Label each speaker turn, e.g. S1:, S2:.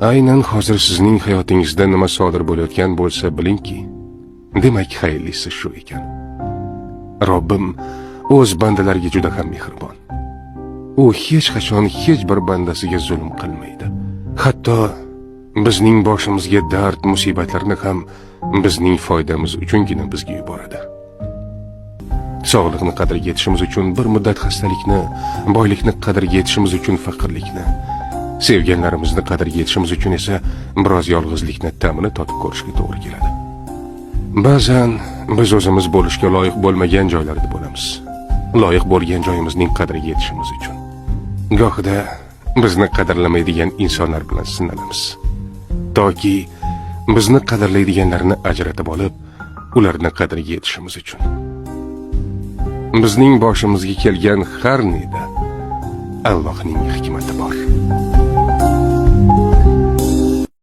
S1: Aynan hozir sizning hayotingizda nima sodir bo'layotgan bo'lsa, bilingki, demak xayrlisi shu ekan. Robbim o'z bandalariga juda ham mehribon. U hech qachon hech bir bandasiga zulm qilmaydi. Hatto bizning boshimizga dard, musibatlarni ham bizning foydamiz uchungina bizga yuboradi. Sog'liqni qadriga yetishimiz uchun bir muddat xastalikni, boylikni qadriga yetishimiz uchun faqirlikni, sevganlarimizni qadriga yetishimiz uchun esa biroz yolg'izlikni ta'mini totib ko'rishga to'g'ri keladi. Ba'zan biz o'zimiz bo'lishga loyiq bo'lmagan joylarda bo'lamiz. Loyiq bo'lgan joyimizning qadriga yetishimiz uchun. Gohida bizni qadrlamaydigan insonlar bilan sinalamiz. Toki bizni qadrlaydiganlarni ajratib olib, ularni qadriga yetishimiz uchun. Bizning boshimizga kelgan har neda Allohning hikmati bor.